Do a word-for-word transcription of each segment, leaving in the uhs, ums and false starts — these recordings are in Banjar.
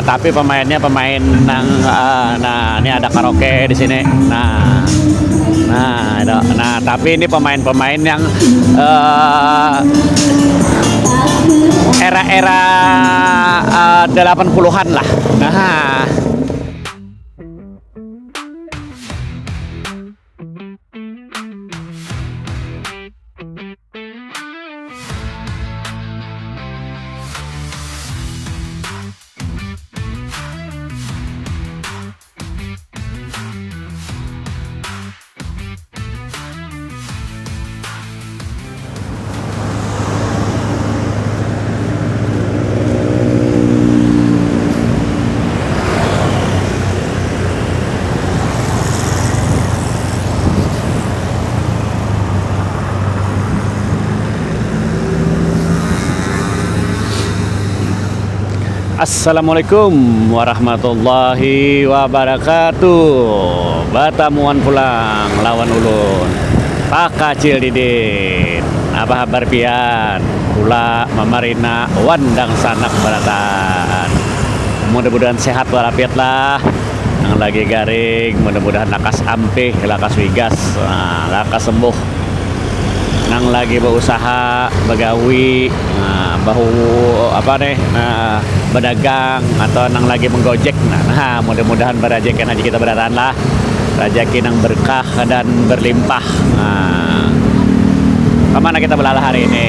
Tapi pemainnya pemain nang, eh, nah, ini ada karaoke di sini. Nah, nah, itu. Nah, tapi ini pemain-pemain yang, eh, era-era, eh, delapan puluhan lah. Nah. Assalamualaikum warahmatullahi wabarakatuh. Batamuan pulang lawan ulun, Pak Kacil Didin. Apa habar pian? Kula mamarina wan dangsanak barataan. Mudah-mudahan sehat walafiat lah. Nang lagi garing, mudah-mudahan lakas ampih, lakas wigas, nah, lakas sembuh. Nang lagi bausaha, bagawi, nah, bahu, apa nih, nah, badagang, atau nang lagi menggojek, nah, nah, mudah-mudahan barajekan aja kita barataan lah. Rajaki nang berkah dan berlimpah. Nah, kemana kita belalah hari ini?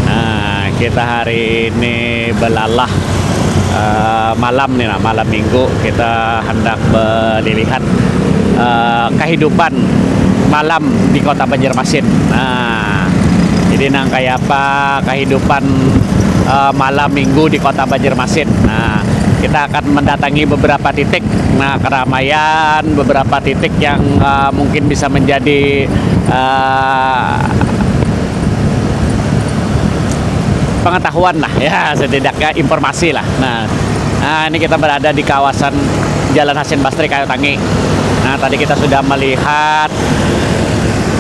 Nah, kita hari ini belalah, eh, malam nih, nah, malam minggu kita hendak melilihat, eh, kehidupan malam di kota Banjarmasin. Nah, jadi nang kayak apa kehidupan, eh, malam minggu di kota Banjarmasin. Nah, kita akan mendatangi beberapa titik, nah, keramaian, beberapa titik yang, eh, mungkin bisa menjadi, eh, pengetahuan lah, ya, setidaknya informasi lah. Nah, nah, ini kita berada di kawasan Jalan Hasin Basri, Kayu Tangi. Nah, tadi kita sudah melihat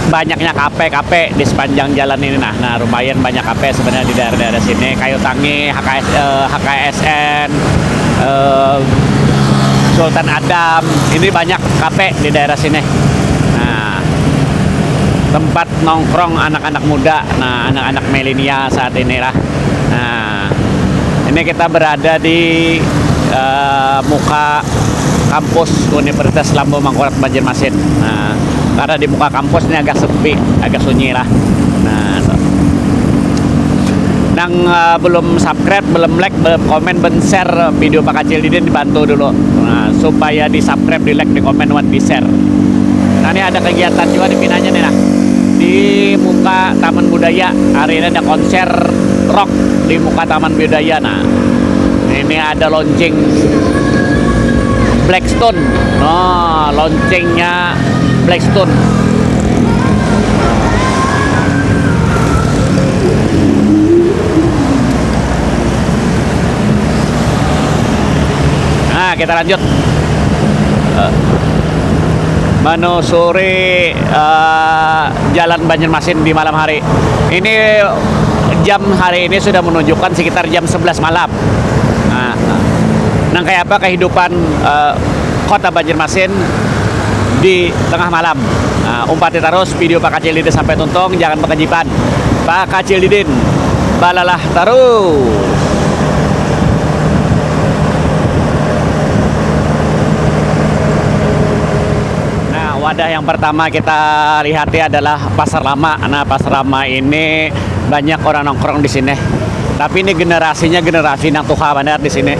banyaknya kafe-kafe di sepanjang jalan ini. Nah, nah, lumayan banyak kafe sebenarnya di daerah-daerah sini. Kayu Tangi, H K S, eh, H K S N, eh, Sultan Adam. Ini banyak kafe di daerah sini. Nah, tempat nongkrong anak-anak muda, nah, anak-anak milenial saat inilah. Nah, ini kita berada di, eh, muka kampus Universitas Lambung Mangkurat Banjarmasin. Nah, karena di muka kampus ini agak sepi, agak sunyi lah. Nah, tuh. Nang, eh, belum subscribe, belum like, belum komen, ben share video Pak Kacil Didin, dibantu dulu. Nah, supaya di subscribe, di like, di komen, wan di share. Nah, ini ada kegiatan juga di pinanya nih, nah. Di muka Taman Budaya, hari ini ada konser rock di muka Taman Budaya, nah. Ini ada launching Blackstone. Nah, launchingnya Blackstone. Nah, kita lanjut. Eh, menelusuri, eh, jalan Banjarmasin di malam hari. Ini jam hari ini sudah menunjukkan sekitar jam sebelas malam. Nah, nang kayak apa kehidupan, eh, kota Banjarmasin di tengah malam. Nah, umpati terus video Pak Kacil Didin sampai tuntung, jangan bekejipan. Pak Kacil Didin, balalah terus. Nah, wadah yang pertama kita lihati adalah Pasar Lama. Nah, Pasar Lama ini banyak orang nongkrong di sini. Tapi ini generasinya generasi nang tuha banar di sini.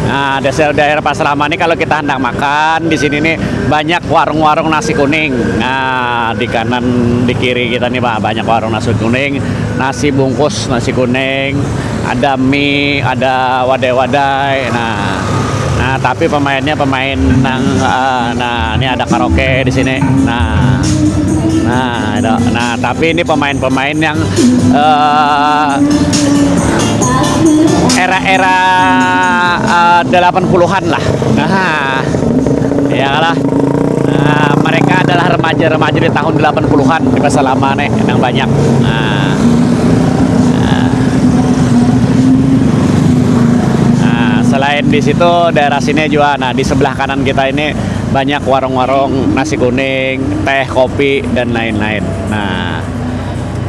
Nah, dasar daerah Pasar Lama ini kalau kita hendak makan di sini nih banyak warung-warung nasi kuning. Nah, di kanan, di kiri kita nih, ba-, banyak warung nasi kuning, nasi bungkus, nasi kuning, ada mie, ada wadai-wadai. Nah, nah, tapi pemainnya pemain nang, eh, nah, ini ada karaoke di sini. Nah, nah, itu. Nah, tapi ini pemain-pemain yang, eh, era-era, eh, delapan puluhan lah. Nah, ya lah. Nah, mereka adalah remaja-remaja di tahun delapan puluhan di Pasar Lama nih, yang banyak. Nah, nah, nah, selain Di situ daerah sini juga. Nah, di sebelah kanan kita ini banyak warung-warung nasi kuning, teh, kopi, dan lain-lain. Nah,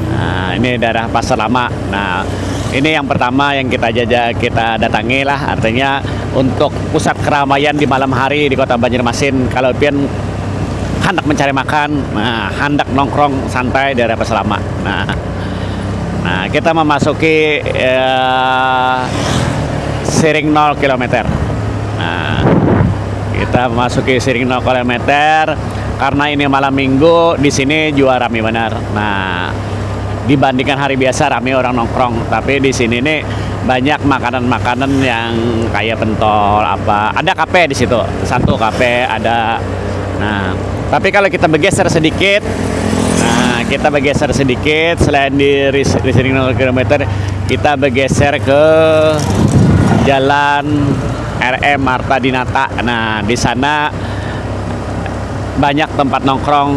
nah, ini daerah Pasar Lama. Nah, ini yang pertama yang kita jajah, kita datangi lah. Artinya, untuk pusat keramaian di malam hari di Kota Banjarmasin. Kalau pian handak mencari makan, nah, handak nongkrong santai di daerah Pasar Lama. Nah, nah, kita memasuki, eh, Siring nol kilometer. Nah, kita memasuki Siring nol kilometer karena ini malam minggu, di sini juga rame benar. Nah, dibandingkan hari biasa rame orang nongkrong, tapi di sini nih banyak makanan-makanan yang kayak pentol apa. Ada kafe di situ, satu kafe ada. Nah, tapi kalau kita bergeser sedikit, nah, kita bergeser sedikit, selain di ris- di Siring nol kilometer, kita bergeser ke Jalan R M Marta Dinata. Nah, di sana banyak tempat nongkrong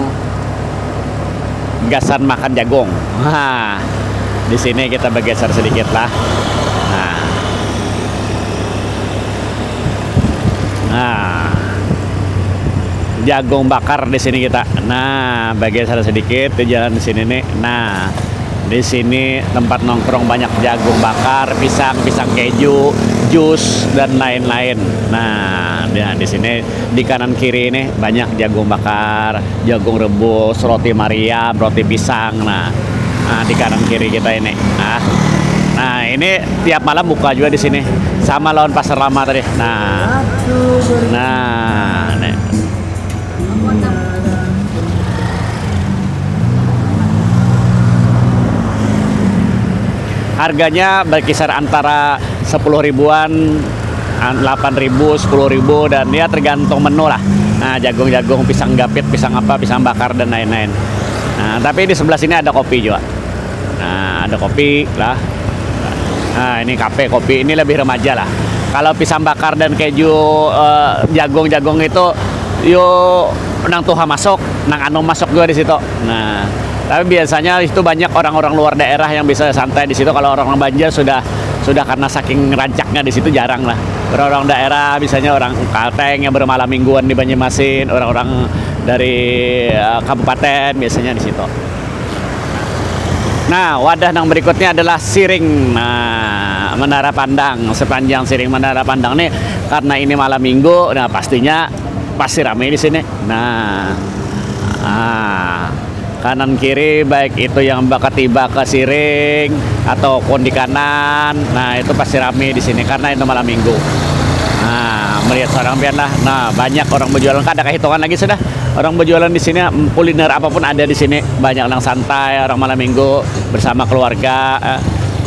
gasan makan jagung. Nah, di sini kita bergeser sedikit lah. Nah. Nah. Jagung bakar di sini kita. Nah, bergeser sedikit di jalan di sini nih. Nah, di sini tempat nongkrong banyak jagung bakar, pisang, pisang keju, jus, dan lain-lain. Nah, di, di sini di kanan kiri ini banyak jagung bakar, jagung rebus, roti Mariam, roti pisang. Nah, nah, di kanan kiri kita ini. Nah, nah, ini tiap malam buka juga di sini. Sama lawan Pasar Lama tadi. Nah, nah, nih. Harganya berkisar antara sepuluh ribuan, delapan ribu, sepuluh ribu, dan ya tergantung menu lah. Nah, jagung-jagung, pisang gapit, pisang apa, pisang bakar, dan lain-lain. Nah, tapi di sebelah sini ada kopi juga. Nah, ada kopi lah. Nah, ini kafe kopi, ini lebih remaja lah. Kalau pisang bakar dan keju, eh, jagung-jagung itu, yo, nang tuha masuk, nang anu masuk juga di situ. Nah, tapi biasanya itu banyak orang-orang luar daerah yang bisa santai di situ. Kalau orang-orang Banjar sudah sudah karena saking rancaknya di situ jarang lah. Orang-orang daerah, misalnya orang Kalteng yang bermalam mingguan di Banjarmasin, orang-orang dari, eh, kabupaten biasanya di situ. Nah, wadah yang berikutnya adalah Siring. Nah, Menara Pandang. Sepanjang Siring Menara Pandang nih, karena ini malam minggu, nah, pastinya pasti ramai di sini. Nah, ah, kanan kiri, baik itu yang bakatiba ke Siring ataupun di kanan, nah, itu pasti ramai di sini karena itu malam minggu. Nah, melihat seorang pian lah. Nah, banyak orang berjualan, kada kehitungan lagi sudah. Orang berjualan di sini, mm, kuliner apapun ada di sini. Banyak orang santai, orang malam minggu bersama keluarga, eh,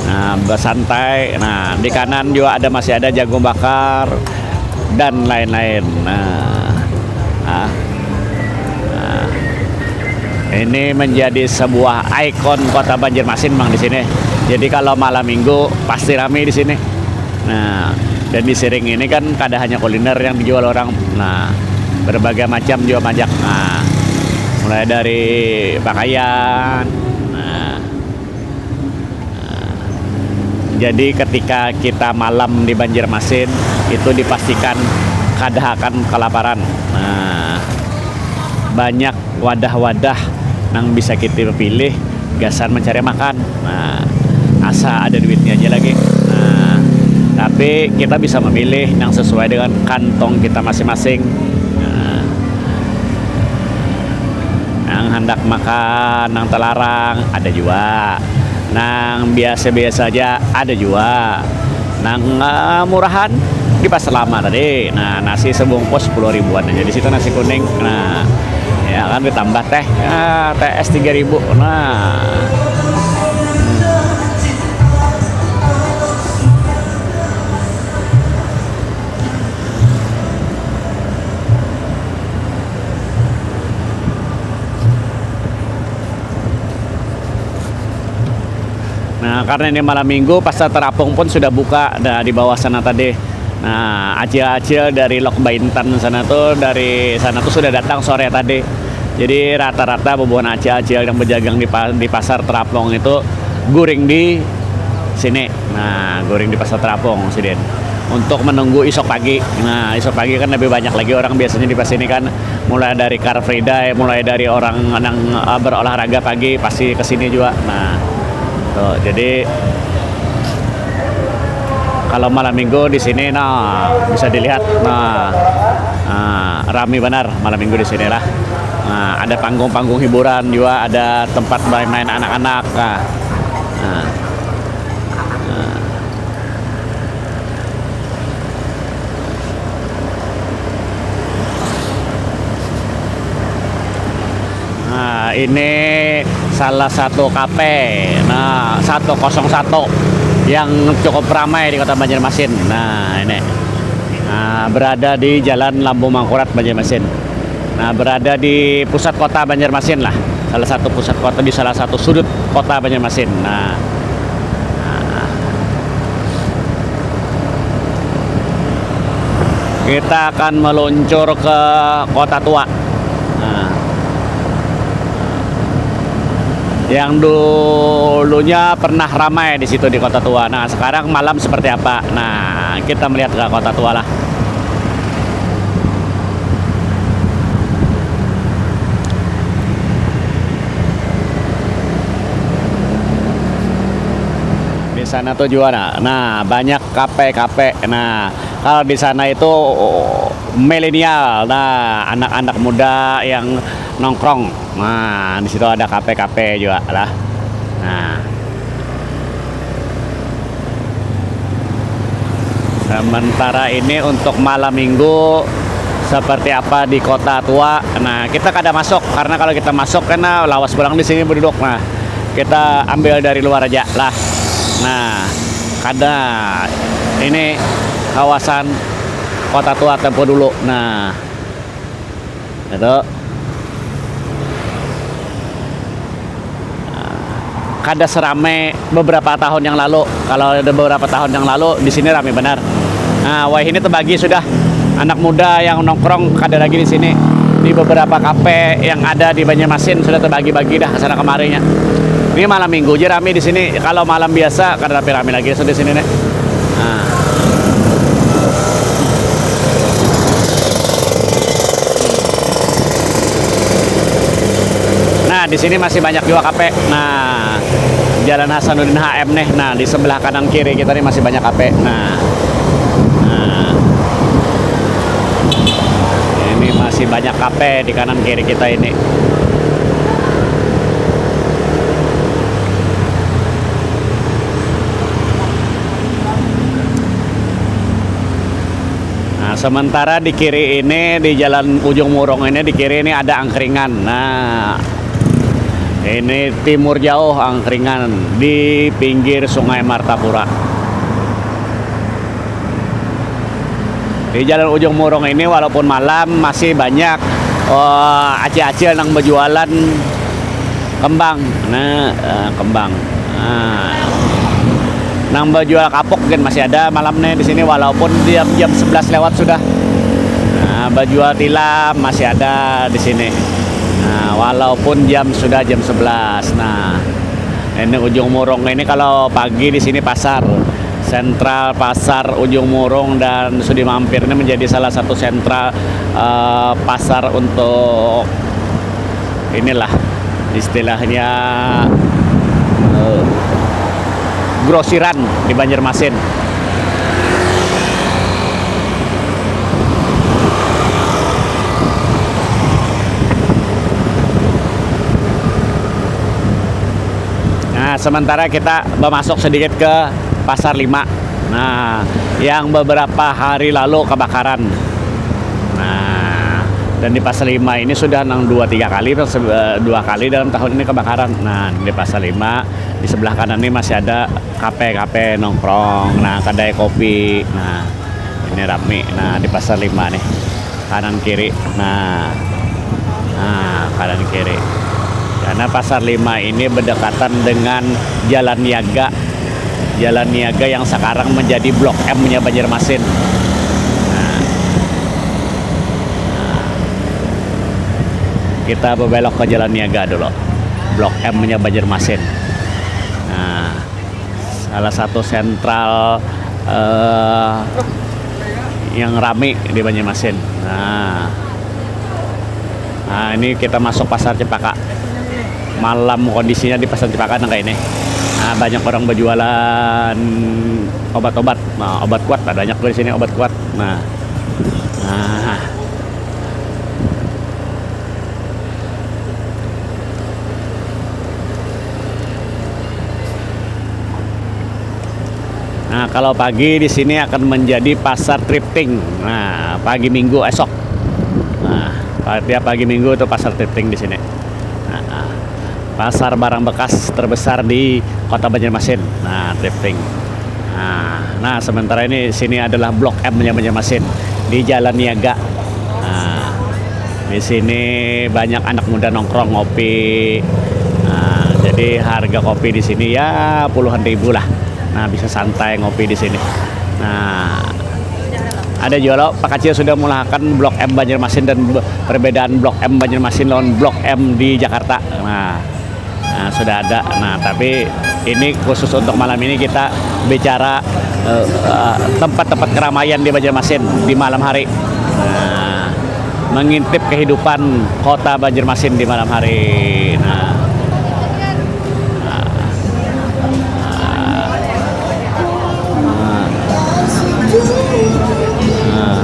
nah, bersantai. Nah, di kanan juga ada, masih ada jagung bakar dan lain-lain. Nah, ah, nah. Ini menjadi sebuah ikon kota Banjarmasin, Bang, di sini. Jadi kalau malam minggu pasti ramai di sini. Nah, dan di Siring ini kan kada hanya kuliner yang dijual orang. Nah, berbagai macam juga banyak. Nah, mulai dari pakaian. Nah, nah, jadi ketika kita malam di Banjarmasin, itu dipastikan kada akan kelaparan. Nah, banyak wadah-wadah nang bisa kita pilih gasan mencari makan. Nah, asa ada duitnya aja lagi. Nah, tapi kita bisa memilih nang sesuai dengan kantong kita masing-masing. Nah, nang handak makan nang telarang ada jua, nang biasa-biasa aja ada jua. Nang, eh, murahan di Pasar Lama tadi. Nah, nasi sebungkus sepuluh ribuan aja di situ, nasi kuning. Nah, ya kan, ditambah teh. Ah, T S tiga ribu. Nah. Nah, karena ini malam minggu, Pasar Terapung pun sudah buka, nah, di bawah sana tadi. Nah, acil-acil dari Lok Baintan sana tuh, dari sana tuh sudah datang sore tadi. Jadi, rata-rata bubuhan acil-acil yang berjagang di pa-, di Pasar Terapung itu guring di sini. Nah, guring di Pasar Terapung, sidin. untuk menunggu isuk pagi. Nah, isuk pagi kan lebih banyak lagi orang biasanya di pas ini kan, mulai dari Car Free Day, mulai dari orang yang, eh, berolahraga pagi pasti ke sini juga. Nah, tuh, jadi kalau malam minggu di sini, nah, bisa dilihat, nah, ah, rame benar malam minggu di sini lah. Nah, ada panggung-panggung hiburan juga, ada tempat main-main anak-anak. Nah, nah, nah. Nah, ini salah satu kafe. Nah, satu kosong satu yang cukup ramai di Kota Banjarmasin. Nah, ini. Nah, berada di Jalan Lambung Mangkurat, Banjarmasin. Nah, berada di pusat kota Banjarmasin lah. Salah satu pusat kota, di salah satu sudut kota Banjarmasin. Nah, nah. Kita akan meluncur ke Kota Tua. Nah. Yang dulunya pernah ramai di situ di Kota Tua. Nah, sekarang malam seperti apa? Nah, kita melihat ke Kota Tua lah. Di sana tuh juga, nah, nah, banyak kafe-kafe. Nah, kalau di sana itu milenial, nah, anak-anak muda yang nongkrong. Nah, di situ ada kafe-kafe juga lah. Nah, sementara ini untuk malam minggu seperti apa di Kota Tua. Nah, kita kada masuk karena kalau kita masuk kena lawas pulang di sini beduduk. Nah, kita ambil dari luar aja lah. Nah, kada, ini kawasan Kota Tua tempo dulu. Nah, itu kada serame beberapa tahun yang lalu. Kalau ada beberapa tahun yang lalu, di sini rame benar. Nah, wayah ini terbagi sudah, anak muda yang nongkrong kada lagi di sini. Di beberapa kafe yang ada di Banjarmasin sudah terbagi-bagi dah ke sana kemarinya. Ini malam minggu aja rame di sini. Kalau malam biasa kada rame-rame lagi sudah di sini nih. Nah. Nah, di sini masih banyak juga kafe. Nah, Jalan Hasanuddin H M nih. Nah, di sebelah kanan kiri kita nih masih banyak kafe. Nah. Nah. Ini masih banyak kafe di kanan kiri kita ini. Nah, sementara di kiri ini, di Jalan Ujung Murung ini, di kiri ini ada angkringan. Nah, ini timur jauh angkringan di pinggir Sungai Martapura. Di Jalan Ujung Murung ini walaupun malam masih banyak, eh, acil-acil nang berjualan kembang. Nah, eh, kembang. Nah. Nang berjual kapuk kan masih ada malam nih di sini walaupun jam, jam sebelas lewat sudah. Nah, berjual tilam masih ada di sini. Nah, walaupun jam sudah jam sebelas. Nah, ini Ujung Murung ini kalau pagi di sini pasar. Sentral Pasar Ujung Murung dan Sudi Mampir ini menjadi salah satu sentral, eh, pasar untuk inilah istilahnya, eh, grosiran di Banjarmasin. Nah, sementara kita memasuk sedikit ke Pasar Lima. Nah, yang beberapa hari lalu kebakaran. Nah, dan di Pasar Lima ini sudah nang dua tiga kali, eh, dua kali dalam tahun ini kebakaran. Nah, di Pasar Lima di sebelah kanan ini masih ada kafe-kafe nongkrong, nah, kedai kopi. Nah, ini rame. Nah, di Pasar Lima nih, kanan kiri. Nah, nah, kanan kiri. Karena Pasar Lima ini berdekatan dengan Jalan Niaga. Jalan Niaga yang sekarang menjadi Blok M-nya Banjarmasin. Nah, nah, kita berbelok ke Jalan Niaga dulu. Blok M-nya Banjarmasin. Nah, salah satu sentral eh, yang rami di Banjarmasin. Nah. Nah, ini kita masuk Pasar Cempaka. Malam kondisinya di Pasar Cempaka nang kayak ini. Nah, banyak orang berjualan obat-obat. Nah, obat kuat, ada banyak di sini obat kuat. Nah. Nah. Nah, kalau pagi di sini akan menjadi pasar thrifting. Nah, pagi Minggu esok. Nah, pa-, tiap pagi Minggu itu pasar thrifting di sini. Nah, nah. Pasar barang bekas terbesar di Kota Banjarmasin. Nah, thrifting. Nah, nah, sementara ini sini adalah Blok M-nya Banjarmasin di Jalan Niaga. Nah, di sini banyak anak muda nongkrong ngopi. Nah, jadi harga kopi di sini ya puluhan ribu lah. Nah, bisa santai ngopi di sini. Nah, ada juga lo, Pak Kacil sudah mulahakan Blok M Banjarmasin dan be-, perbedaan Blok M Banjarmasin lawan Blok M di Jakarta. Nah, nah, sudah ada. Nah, tapi ini khusus untuk malam ini kita bicara, eh, eh, tempat-tempat keramaian di Banjarmasin di malam hari. Nah, mengintip kehidupan kota Banjarmasin di malam hari. Nah. Nah. Nah. Nah.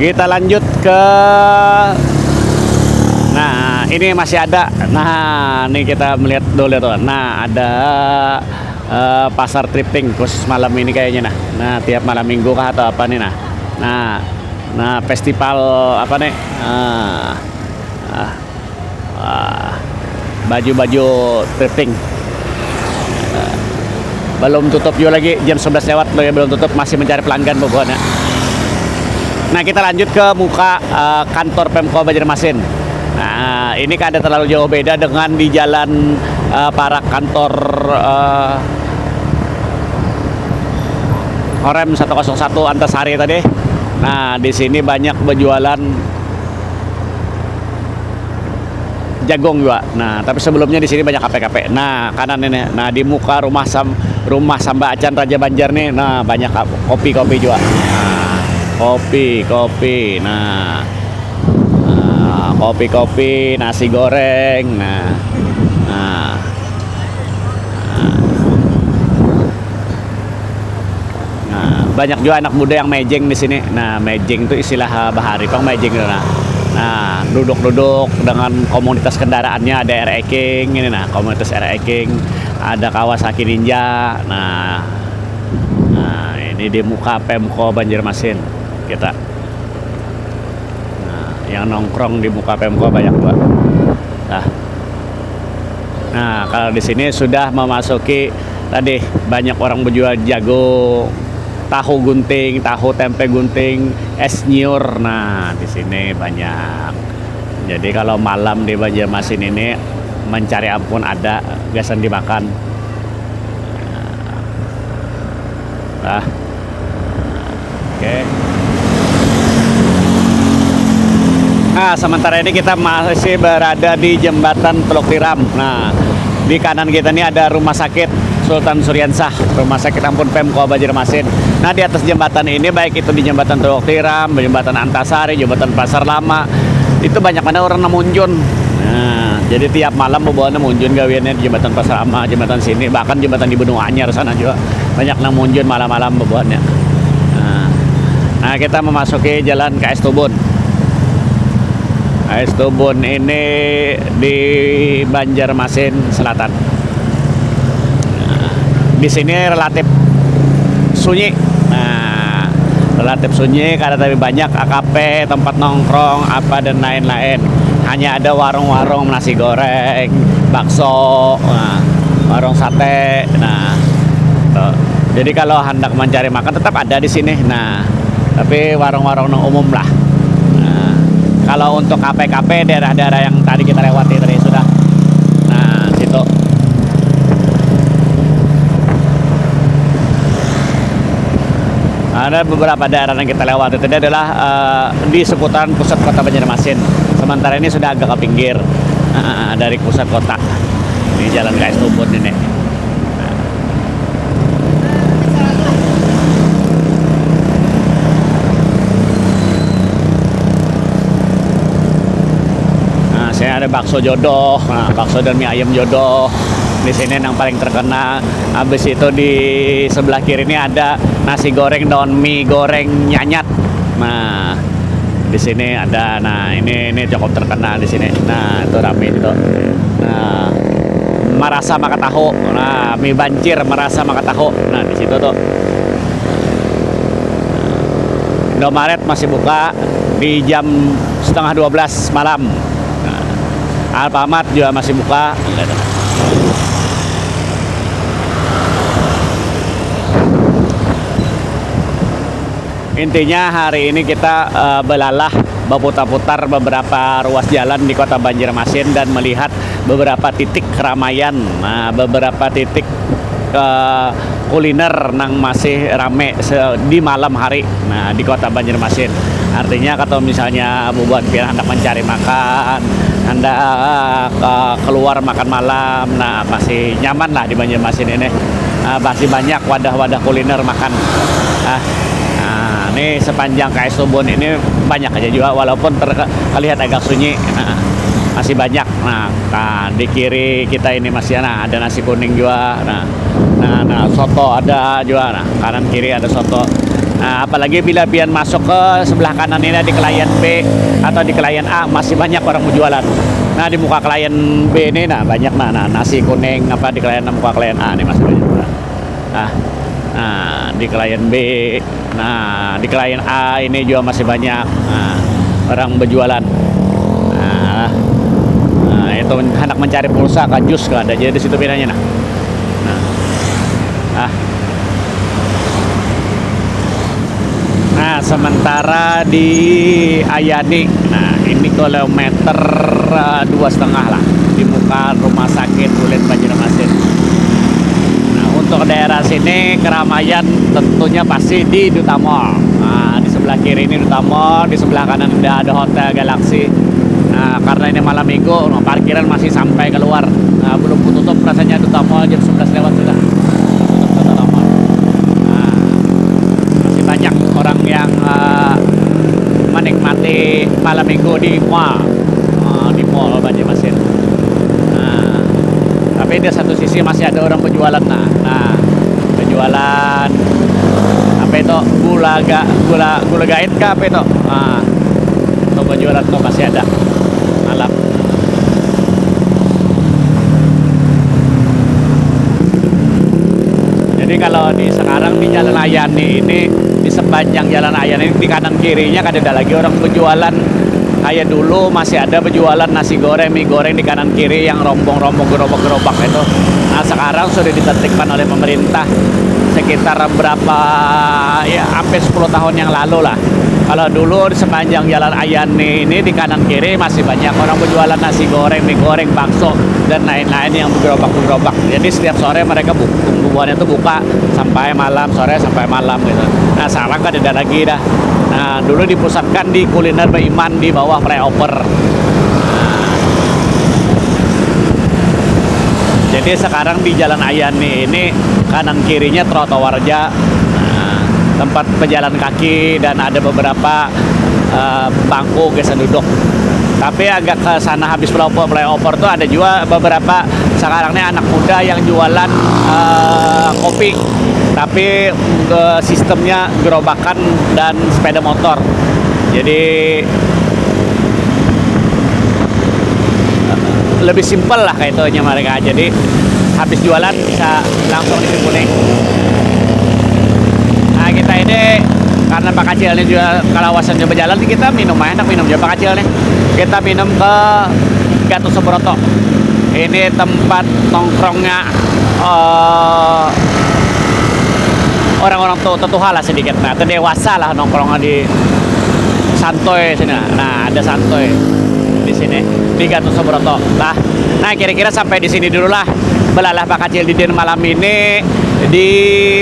Kita lanjut ke, nah, ini masih ada. Nah, ini kita melihat dulu tuh. Nah, ada, eh, pasar thrifting khusus malam ini kayaknya, nah. Nah, tiap malam minggu kah atau apa nih, nah. Nah, nah, festival apa nih? Eh, ah, baju-baju thrifting. Eh, belum tutup juga lagi, jam sebelas lewat lagi belum tutup, masih mencari pelanggan pokoknya. Nah, kita lanjut ke muka, eh, kantor Pemko Banjarmasin. Nah, ini kada terlalu jauh beda dengan di jalan, eh, parak kantor, eh, Korem satu kosong satu Antasari tadi. Nah, di sini banyak berjualan jagung juga. Nah, tapi sebelumnya di sini banyak kafe-kafe. Nah, kanan ini. Nah, di muka rumah Sam-, rumah Samba Acan Raja Banjar nih. Nah, banyak ka-, kopi-kopi juga. Nah, kopi, kopi. Nah. Nah, kopi-kopi, nasi goreng. Nah. Nah. Nah. Nah, banyak juga anak muda yang mejeng di sini. Nah, mejeng itu istilah, eh, bahari pang mejeng itu, nah. Nah, duduk-duduk dengan komunitas kendaraannya, ada R X King ini, nah, komunitas R X King, ada Kawasaki Ninja. Nah. Nah, ini di muka Pemko Banjarmasin kita. Nah, yang nongkrong di muka Pemko banyak juga. Nah. Nah, kalau di sini sudah memasuki tadi, banyak orang berjual jagung, tahu gunting, tahu tempe gunting, es nyiur. Nah, di sini banyak. Jadi kalau malam di Banjarmasin ini mencari ampun ada gasan dimakan. Nah. Oke. Nah, sementara ini kita masih berada di jembatan Teluk Tiram. Nah, di kanan kita ini ada rumah sakit Sultan Suriansah, rumah sakit ampun Pemko Banjarmasin. Nah, di atas jembatan ini, baik itu di jembatan Teluk Tiram, jembatan Antasari, jembatan Pasar Lama, itu banyak mana orang nang munjun. Nah, jadi tiap malam bubuhannya munjun gawiannya di jembatan Pasar Lama, jembatan sini, bahkan jembatan di Benua Anyar sana juga banyak nang munjun malam-malam bubuhannya. Nah, nah, kita memasuki jalan K S Tubun. K S Tubun ini di Banjarmasin Selatan. Nah, di sini relatif sunyi. Nah, relatif sunyi, kada tapi banyak A K P, tempat nongkrong, apa dan lain-lain. Hanya ada warung-warung nasi goreng, bakso, nah, warung sate. Nah, tuh. Jadi kalau hendak mencari makan tetap ada di sini. Nah, tapi warung-warung nang umum lah. Nah, kalau untuk kafe-kafe daerah-daerah yang tadi kita lewati tadi sudah. Nah, situ. Ada beberapa daerah yang kita lewati tadi adalah eh, di seputaran pusat kota Banjarmasin. Sementara ini sudah agak ke pinggir eh, dari pusat kota. Ini jalan K S Tubun ini. Nah, sini ada bakso jodoh, nah, bakso dan mie ayam jodoh. Di sini yang paling terkenal. Habis itu di sebelah kiri ini ada nasi goreng daun mie goreng nyanyat. Nah, di sini ada. Nah, ini ini cukup terkenal di sini. Nah, itu rame itu. Nah, merasa maka tahu. Nah, mie bancir merasa maka tahu. Nah, di situ tuh. Indomaret masih buka di jam setengah dua belas malam. Nah, Alfamart juga masih buka. Intinya hari ini kita eh, belalah berputar-putar beberapa ruas jalan di Kota Banjarmasin dan melihat beberapa titik keramaian, nah, beberapa titik eh, kuliner nang masih rame se- di malam hari, nah, di Kota Banjarmasin. Artinya kalau misalnya bubuhan pian hendak mencari makan, hendak eh, ke- keluar makan malam, nah, masih nyaman lah di Banjarmasin ini. Ah, masih banyak wadah-wadah kuliner makan. Ah, nah, ini sepanjang K S Tubun ini banyak aja juga walaupun ter- terlihat agak sunyi. Nah, masih banyak. Nah, nah, di kiri kita ini masih nah, ada nasi kuning juga. Nah, nah, nah, soto ada juga. Nah, kanan kiri ada soto. Nah, apalagi bila pian masuk ke sebelah kanan ini di klien B atau di klien A masih banyak orang berjualan. Nah, di muka klien B ini nah banyak nah, nah nasi kuning apa di klien muka klien A ini masih banyak. Nah, nah, nah di klien B, nah di klien A ini juga masih banyak nah, orang berjualan. Nah, nah, itu hendak mencari pulsa ke jus ke ada aja di situ pinanya nah. Nah. Ah. Nah, sementara di Ayani, nah ini kilometer eh, dua setengah lah di muka rumah sakit kulit Banjarmasin. Nah, untuk daerah sini keramaian tentunya pasti di Duta Mall. Nah, di sebelah kiri ini Duta Mall, di sebelah kanan ada, ada Hotel Galaxy. Nah, karena ini malam minggu, parkiran masih sampai keluar. Nah, belum tutup rasanya Duta Mall jam sebelas lewat sudah. Tutup Duta Mall. Nah, masih banyak orang yang uh, menikmati malam minggu di mall. Uh, di mall Banjarmasin. Nah, tapi di satu sisi masih ada orang berjualan nah. Nah, berjualan apa itu gula ga, gula gula gait kah apa itu? Nah, untuk berjualan tuh masih ada malam. Jadi kalau di sekarang di Jalan Ayani ini, di sepanjang Jalan Ayani ini, di kanan kirinya kada ada lagi orang berjualan. Kayak dulu masih ada berjualan nasi goreng, mie goreng di kanan kiri yang rombong-rombong gerobak-gerobak itu. Nah, sekarang sudah ditertibkan oleh pemerintah sekitar berapa ya hampir sepuluh tahun yang lalu lah. Kalau dulu di sepanjang Jalan Ayani ini di kanan kiri masih banyak orang berjualan nasi goreng, mie goreng, bakso dan lain-lain yang bergerobak-gerobak. Jadi setiap sore mereka buka, bubuhannya tuh buka sampai malam, sore sampai malam gitu. Nah, sekarang kan tidak lagi dah. Nah, dulu dipusatkan di kuliner Baiman di bawah flyover. Nah, jadi sekarang di Jalan Ayani ini kanan kirinya trotoar aja. Nah, tempat pejalan kaki dan ada beberapa eh, bangku gasan duduk. Tapi agak ke sana habis flyover, flyover tuh ada juga beberapa sekarang nih anak muda yang jualan eh, kopi. Tapi eh, sistemnya gerobakan dan sepeda motor. Jadi lebih simpel lah kayak itu mereka. Jadi habis jualan bisa langsung di kuning. Nah, kita ini karena Pak Kacil ini juga kalawasan juga berjalan, kita minum aja, enak minum juga Pak Kacil nih. Kita minum ke Gatot Subroto. Ini tempat nongkrongnya eh, orang-orang tuh tetuha lah sedikit. Nah, itu dewasa lah nongkrongnya di santuy sini. Nah, ada santuy di sini di Gatot Subroto. Nah, nah kira-kira sampai di sini dulu lah. belalah Pak Kacil Didin malam ini di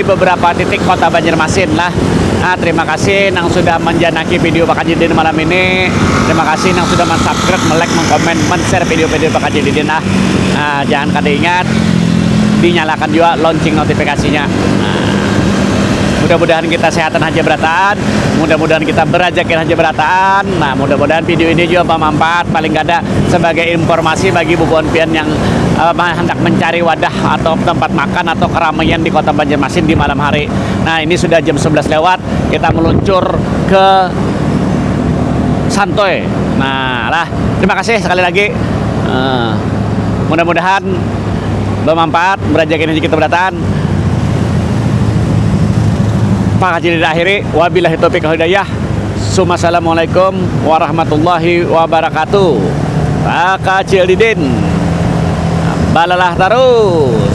beberapa titik kota Banjarmasin lah. Nah, terima kasih nang sudah menjanaki video Pak Kacil Didin malam ini. Terima kasih nang sudah mensubscribe, melike, mengkomen, men-share video-video Pak Kacil Didin lah. Nah, jangan kada ingat dinyalakan juga lonceng notifikasinya. Nah, mudah-mudahan kita sehatan aja berataan, mudah-mudahan kita berajakin aja berataan. Nah, mudah-mudahan video ini juga bermanfaat, paling kada sebagai informasi bagi bubuhan pian yang eh, hendak mencari wadah atau tempat makan atau keramaian di kota Banjarmasin di malam hari. Nah, ini sudah jam sebelas lewat, kita meluncur ke Santoy. Nah, lah, terima kasih sekali lagi. Eh, mudah-mudahan bermanfaat, berajakin aja kita berataan. Pak Kacil Didin akhiri, wabillahi taufiq wal hidayah. Summa assalamualaikum warahmatullahi wabarakatuh. Pak Kacil Didin, balalah tarus.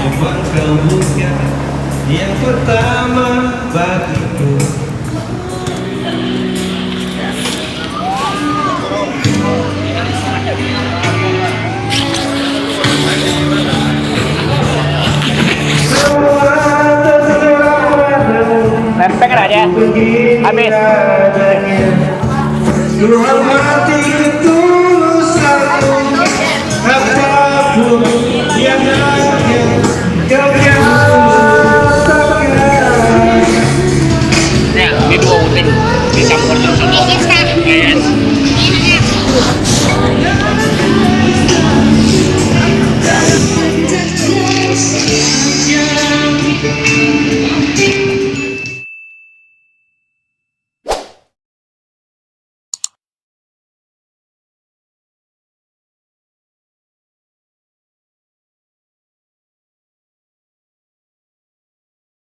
Memang kamu kan yang pertama bagiku. Lempeng aja. Habis. Tuhan hati ketulusanmu, apapun yang ada, kau katakan. Nah, ini dua uting dicampur terus.